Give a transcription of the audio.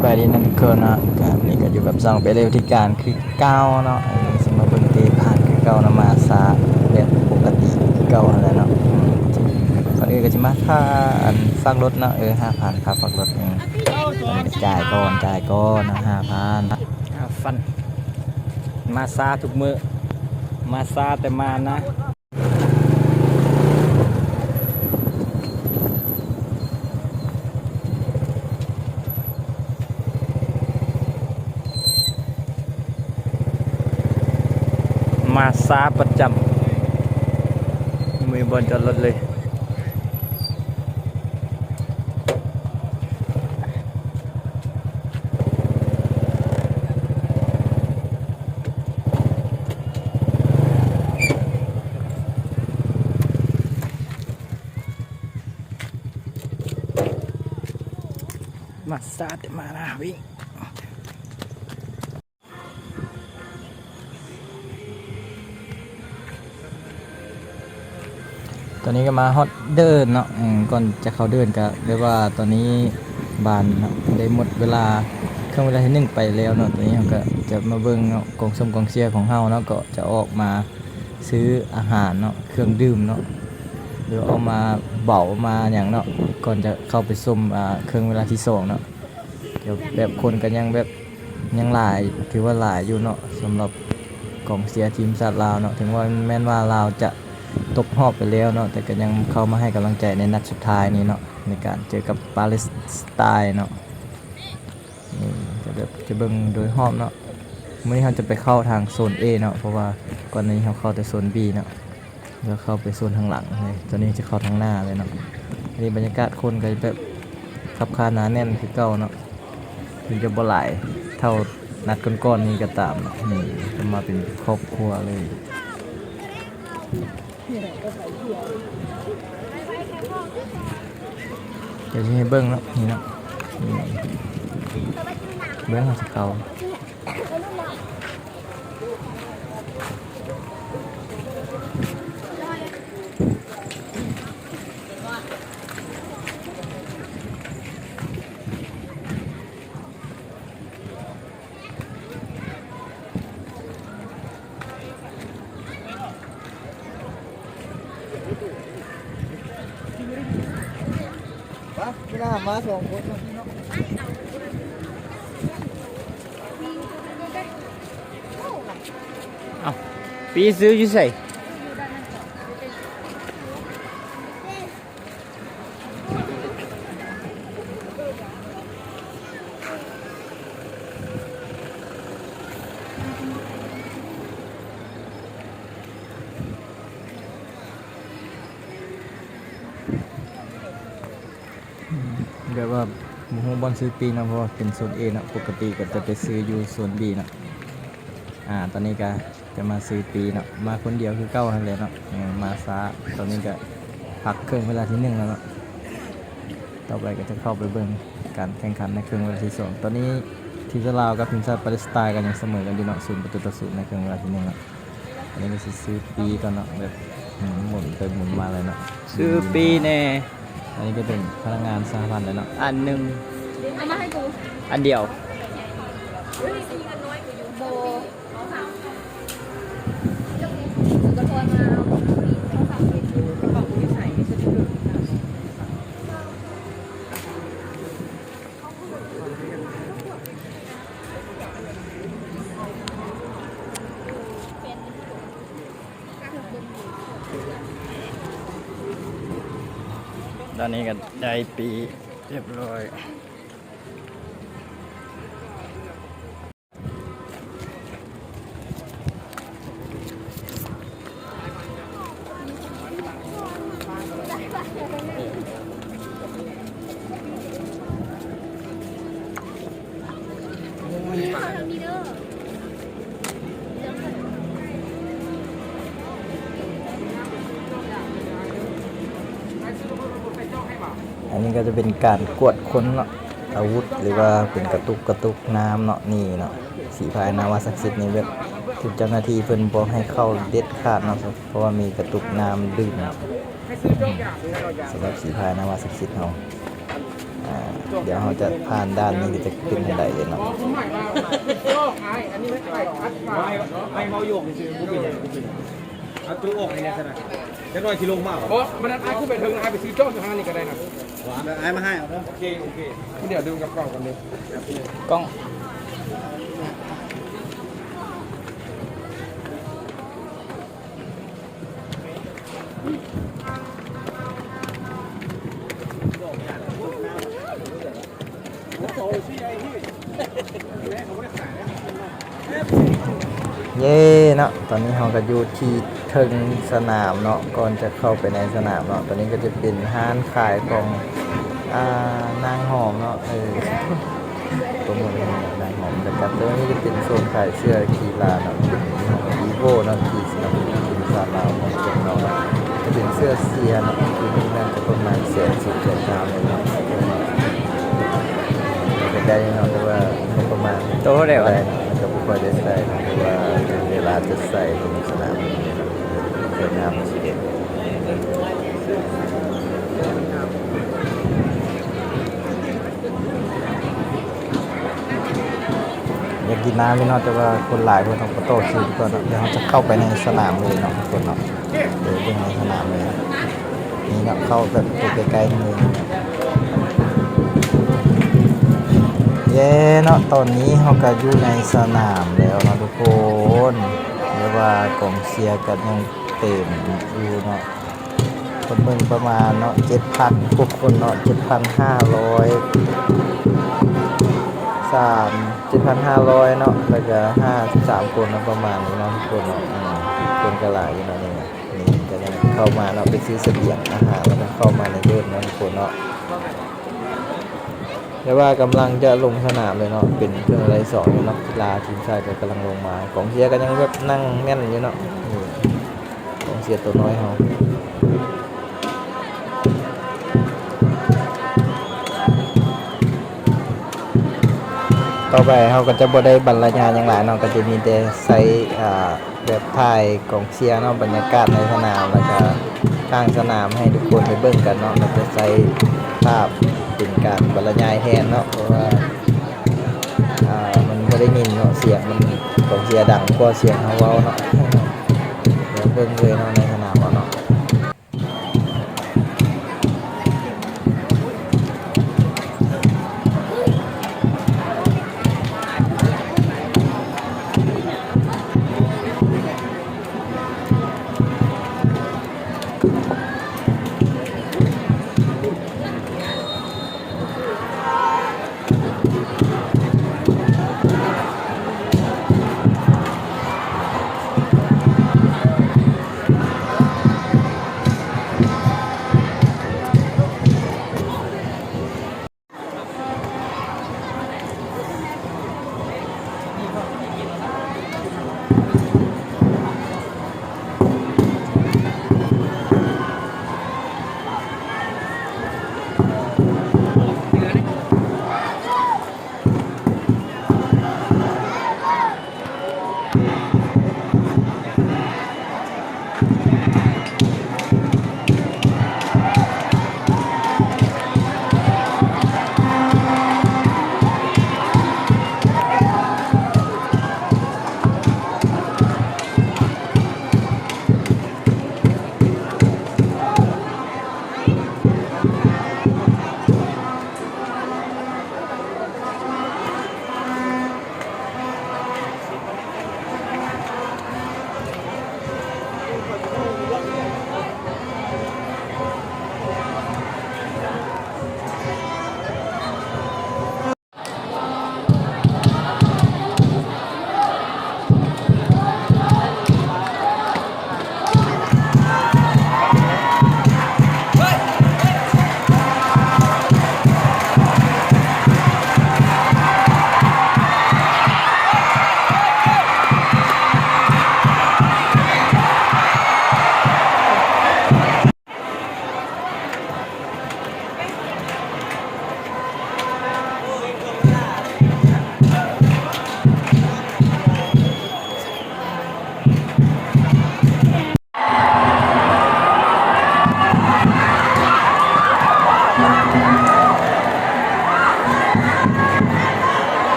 ສະບາຍດີນຳທຸກຄົນເນາະ ກະນີ້ກະຢູ່ກັບຊ່ອງເປເລວິທີການຄືເກົ່າເນາະ ເອີ ຊິມາເບິ່ງເຕະຜ່ານຄືເກົ່າເນາະ ມາຊ້າແບບປົກກະຕິຄືເກົ່າຫັ້ນແຫຼະເນາະ. ກ່ອນອື່ນກະຊິມາຄ່າອັນຝາກລົດເນາະ ເອີ ຫ້າພັນ ຄ່າຝາກລົດ ອື ອັນນີ້ກະຈ່າຍກ່ອນ ຈ່າຍກ່ອນເນາະ ຫ້າພັນ ຫ້າພັນ. ມາຊ້າທຸກມື້ ມາຊ້າແຕ່ມານະ. ມາຊ້າປະຈຳ ບໍ່ມີບ່ອນຈອດລົດເລີຍ. ມາສາດມານະ ວິງ. ຕອນນີ້ກະມາຮອດເດີ່ນເນາະ ເອີ ກ່ອນຈະເຂົ້າເດີ່ນກະ ແບບວ່າຕອນນີ້ບານເນາະ ໄດ້ໝົດເວລາ ເຄິ່ງເວລາທີໜຶ່ງໄປແລ້ວເນາະ. ຕອນນີ້ເຮົາກະຈະມາເບິ່ງເນາະ ກອງຊົມກອງເຊຍຂອງເຮົາເນາະ ກໍຈະອອກມາຊື້ອາຫານເນາະ ເຄື່ອງດື່ມເນາະ ຫຼືວ່າເອົາມາເບົາມາຫຍັງເນາະ ກ່ອນຈະເຂົ້າໄປຊົມ ອາ ເຄິ່ງເວລາທີສອງເນາະ. ແບບຄົນກະຍັງແບບ ຍັງຫຼາຍ ຖືວ່າຫຼາຍຢູ່ເນາະ ສຳລັບກອງເຊຍທີມຊາດລາວເນາະ. ເຖິງວ່າແມ່ນວ່າລາວຈະຕົກຮອບໄປແລ້ວເນາະ ແຕ່ກະຍັງເຂົ້າມາໃຫ້ກຳລັງໃຈໃນນັດສຸດທ້າຍນີ້ເນາະ ໃນການເຈີກັບປາເລສໄຕເນາະ. ນີ້ກະແບບຈະເບິ່ງໂດຍຮອບເນາະ. ມື້ນີ້ເຮົາຈະໄປເຂົ້າທາງໂຊນເອເນາະ ເພາະວ່າກ່ອນໜ້ານີ້ເຮົາເຂົ້າແຕ່ໂຊນບີເນາະ. ແລ້ວເຂົ້າໄປໂຊນທາງຫຼັງເລີຍ ຕອນນີ້ຈະເຂົ້າທາງໜ້າເລີຍເນາະ. ອັນນີ້ບັນຍາກາດຄົນກະແບບຄັບຄາໜາແໜ້ນຄືເກົ່າເນາະ ເຖິງຈະບໍ່ຫຼາຍເທົ່ານັດກ່ອນໆນີ້ກະຕາມເນາະ. ນີ້ກະມາເປັນຄອບຄົວເລີຍ ດຽວຊິໃຫ້ເບິ່ງເນາະ ນີ້ເນາະ ນີ້ ເບິ່ງເຮົາຊິເຂົ້າ. ປະ ເວລາມາສອງຄົນເນາະ. ເອົ້າ ປີຊື້ຢູ່ໃສ? ແບບວ່າບໍ່ຮູ້ບ່ອນຊື້ປີ້ງເນາະ ເພາະວ່າເປັນໂຊນເອເນາະ ປົກກະຕິກະຈະໄປຊື້ຢູ່ໂຊນບີເນາະ. ອາ ຕອນນີ້ກະຈະມາຊື້ປີ້ງເນາະ ມາຄົນດຽວຄືເກົ່າຫັ້ນແຫຼະເນາະ ເອີ ມາຊ້າ. ຕອນນີ້ກະພັກເຄິ່ງເວລາທີໜຶ່ງແລ້ວເນາະ ຕໍ່ໄປກະຈະເຂົ້າໄປເບິ່ງການແຂ່ງຂັນໃນເຄິ່ງເວລາທີສອງ. ຕອນນີ້ທີມຊາດລາວກັບທີມຊາດປາເລສໄຕກະຍັງສະເໝີກັນຢູ່ເນາະ ສູນປະຕູຕໍ່ສູນໃນເຄິ່ງເວລາທີໜຶ່ງເນາະ. ອັນນີ້ກະຊິຊື້ປີ້ງກ່ອນເນາະ ແບບ ອືມ ໝູນໄປໝູນມາເລີຍເນາະ. ຊື້ປີ້ງແດ່. ອັນນີ້ກະເປັນພະນັກງານສະຫະພັນແຫຼະເນາະ ອັນໜຶ່ງ ເອົາມາໃຫ້ກູ ອັນດຽວ. ຕອນນີ້ກະໄດ້ປີ້ງຮຽບຮ້ອຍ. ອັນນີ້ກະຈະເປັນການກວດຄົ້ນເນາະ ອາວຸດ ຫຼືວ່າເປັນກະຕຸກ ກະຕຸກນ້ຳເນາະ. ນີ້ເນາະ ສີພາຍນາວາສັກສິດນີ້ແບບ ຖືກເຈົ້າໜ້າທີ່ເພິ່ນບໍ່ໃຫ້ເຂົ້າເດັດຂາດເນາະ ເພາະວ່າມີກະຕຸກນ້ຳດື່ມເນາະ. ສຳລັບສີພາຍນາວາສັກສິດເຮົາ ອ ອ່າ ດຽວເຮົາຈະຜ່ານດ່ານນີ້ ຈະເປັນຈັ່ງໃດເນາະ. ໄມ້ເວົ້າໂຍກຊື່ບໍ່ເປັນຫຍັງ ບໍ່ເປັນຫຍັງ ເອົາໂຕອອກໃຫ້ແດ່ຊັ້ນນະ ຈັກໜ້ອຍຊິລົງມາ. ບໍ່ ມັນ ອ້າຍຄືໄປເຖິງ ອ້າຍໄປຊື້ຈ້ອງຢູ່ທາງນີ້ກໍໄດ້ນະ. ອ້າຍມາໃຫ້ເອົາເດີ. ໂອເຄ ໂອເຄ ດຽວດຶງກັບເກົ່າກັນເດີ ກ້ອງ. ເຢ້ເນາະ ຕອນນີ້ເຮົາກໍຢູ່ທີ່ເທິງສະໜາມເນາະ ກ່ອນຈະເຂົ້າໄປໃນສະໜາມເນາະ. ຕອນນີ້ກໍຈະເປັນຮ້ານຂາຍຂອງ ອ່າ ນາງຫອມເນາະ ເອີ ໂປຣໂມດໃຫ້ນາງຫອມ ແລ້ວກໍໂຊນນີ້ຈະເປັນໂຊນຂາຍເສື້ອກິລາເນາະ ເປັນຍີ່ຫໍ້ Vivo ເນາະ ທີ່ສະໜັບສະໜູນທີມຊາດລາວຂອງພວກເຮົາເນາະ. ຈະເປັນເສື້ອເຊຍເນາະ ຄືນີ້ໜ້າຈະປະມານແສນສິບແສນສາມເລີຍເນາະ ຢາກໄດ້ເນາະ ແຕ່ວ່າງົບປະມານ ໂຕເທົ່າໃດວະ ບໍ່ໄດ້ເນາະ ແລ້ວກໍບໍ່ຄ່ອຍໄດ້ໃຊ້ເນາະ ເພາະວ່າເວລາຈະໃສ່ລົງສະໜາມ ສວຍງາມມັນຊິເດັ່ນ. ຢາກກິນນ້ຳຢູ່ເນາະ ແຕ່ວ່າຄົນຫຼາຍເພິ່ນຕ້ອງໄປຕໍ່ຄິວກ່ອນເນາະ. ດຽວເຮົາຈະເຂົ້າໄປໃນສະໜາມເລີຍເນາະ ທຸກຄົນເນາະ ໄປເບິ່ງໃນສະໜາມເລີຍ. ນີ້ເນາະ ເຂົ້າແບບໂຕໃກ້ໆນີ້ເລີຍ. ເຢ້ເນາະ ຕອນນີ້ເຮົາກໍຢູ່ໃນສະໜາມແລ້ວເນາະ ທຸກຄົນ. ແຕ່ວ່າກອງເຊຍກໍຍັງເຕັມຢູ່ເນາະ. ຄົນເບິ່ງປະມານເນາະ ເຈັດພັນກວ່າຄົນເນາະ ເຈັດພັນຫ້າຮ້ອຍ ສາມ ເຈັດພັນຫ້າຮ້ອຍເນາະ ແລ້ວກະຫ້າສິບສາມຄົນເນາະ ປະມານນີ້ເນາະ ທຸກຄົນເນາະ. ອືມ ຄົນກໍຫຼາຍຢູ່ເນາະ ນີ້ນະ ນີ້ກໍຍັງເຂົ້າມາເນາະ ໄປຊື້ສະບຽງອາຫານ ແລ້ວກໍເຂົ້າມາໃນເດີ່ນເນາະ ທຸກຄົນເນາະ. ແຕ່ວ່າກຳລັງຈະລົງສະໜາມເລີຍເນາະ ເປັນເທື່ອໄລສອງຢູ່ເນາະ ກິລາທີມຊາດກໍກຳລັງລົງມາ ກອງເຊຍກໍຍັງແບບນັ່ງແໜ້ນຢູ່ເນາະ ນີ້ ກອງເຊຍໂຕນ້ອຍເຮົາ. ຕໍ່ໄປເຮົາກໍຈະບໍ່ໄດ້ບັນລະຍາຍຫຍັງຫຼາຍເນາະ ກໍຈະມີແຕ່ໃຊ້ ອ່າ ແບບຖ່າຍກອງເຊຍເນາະ ບັນຍາກາດໃນສະໜາມ ແລ້ວກະຂ້າງສະໜາມໃຫ້ທຸກຄົນໄດ້ເບິ່ງກັນເນາະ ແລ້ວຈະໃຊ້ພາບເປັນການບັນລະຍາຍແທນເນາະ ເພາະວ່າ ອ່າ ມັນບໍ່ໄດ້ຍິນເນາະ ສຽງມັນ ກອງເຊຍດັງກວ່າສຽງເຮົາເວົ້າເນາະ. ດຽວເບິ່ງເລີຍເນາະ ໃນສະໜາມເຮົາເນາະ.